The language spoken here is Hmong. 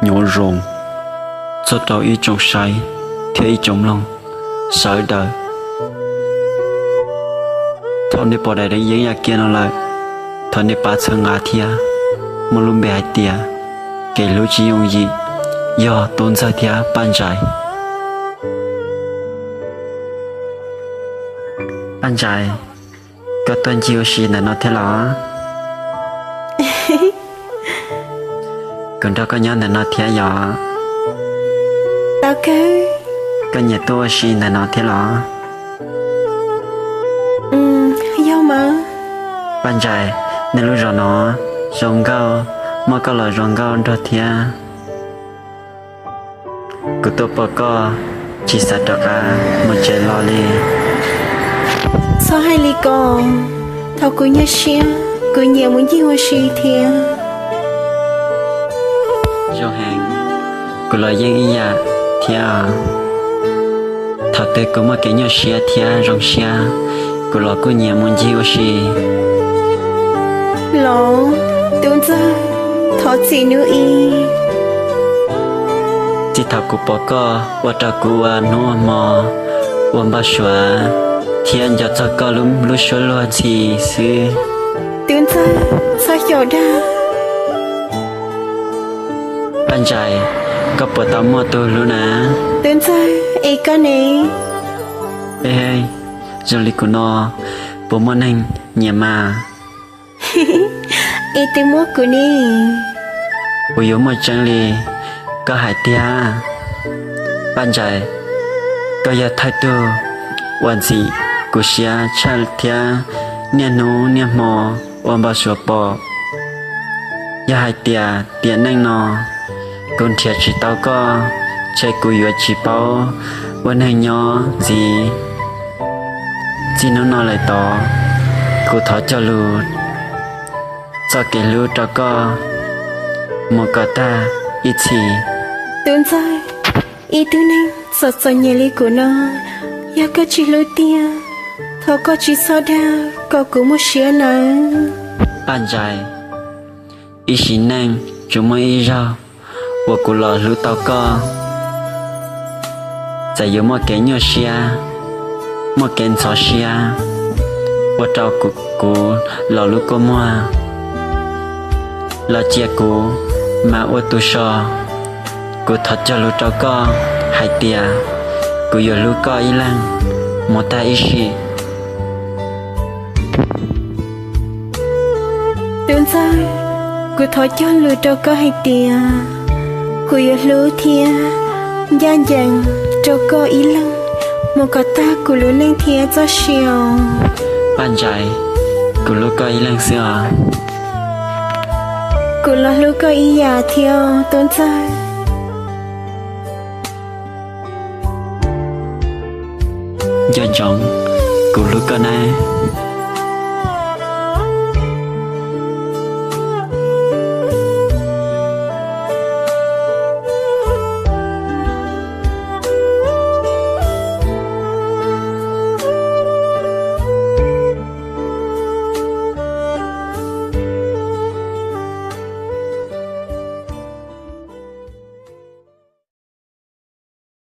Nyob zoo txog rau ib tsoom saib thiab ib tsoom mloog sawv daws. Thaum nej pom daim yeeb yam kiag no lawm, thov nej pab txhawb nqa thiab. Muaj lub npe hais tias kev hlub tsis yooj yim, yog Tub Ntxawg thiab Paj Ntsais. Paj Ntsais, koj tuaj ncig ua si ntawm no thiab los? Kuv nrog koj nyob ntawm no thiab yom? Koj nyiam tuaj ua si ntawm no thiab los? Yog mas. Paj Ntsais, nej lub zos no zoo nkauj, muaj koj los zoo nkauj nrog thiab. Kuv tuaj pom koj, tsis xav rov qab mus tsev los li. Txhob hais li ko, thov kuv nyuaj siab, kuv nyiam mus ncig ua si thiab. Zoo heev, kuv los yeej ib yam thiab. Thaum twg kuv muaj kev nyuaj siab thiab zoo siab, kuv los kuj nyiam mus ncig ua si. Los, Tub Ntxawg, thov txim hnub ib. Txij thaum kuv pom koj ua rau kuv ua hnub ua hmo, ua npau suav thiab nco txog koj lub suab luag ntxhi xwb. Tub Ntxawg, txhob xyaum dag. Paj Ntsais, koj puas tau muaj tus hlub na? Tub Ntxawg, es koj ne? Zoo li kuv no, puas muaj neeg nyiam mas? Es twb muab kuv ne. Kuv yuav muaj tseeb li koj hais tiag. Paj Ntsais, koj yog thawj tug uas ntxim kuv siab tshaj thiab niaj hnub niaj hmo ua npau suav pom. Yog hais tias tiam neej no kuv nrhiav tsis tau koj, ces kuv yuav tsis paub ua neeg nyob ntxiv. Txij hnub no lawm tod, kuv thov cog lus txoj kev hlub rau koj mus kom tag ib txhis. Tub Ntxawg, ib tug neeg txom txom nyem li kuv no, yog koj tsis hlub tiag, thov koj tsis txhob dag kom kuv muaj siab nawb. Paj Ntsais, ib sim neej tsuas muaj ib zaug uas kuv los hlub tau koj. Txawm yuav muaj kev nyuaj siab, muaj kev ntxhov siab, ua rau kuv los lub kua muag, los cia kuv mas ua tus so. Kuv thov cog lus rau koj hais tias kuv yuav hlub koj ib leeg mus tag ib sim. Tub Ntxawg, kuv thov cog lus rau koj hais tias kuv yuav hlub thiab ncaj ncees rau koj ib leeg mus kom tag kuv lub neej thiab txoj sia os. Paj Ntsais, kuv hlub koj ib leeg xwb os. Kuv los hlub koj ib yam thiab Tub Ntxawg. Nco ntsoov, kuv hlub koj nawb.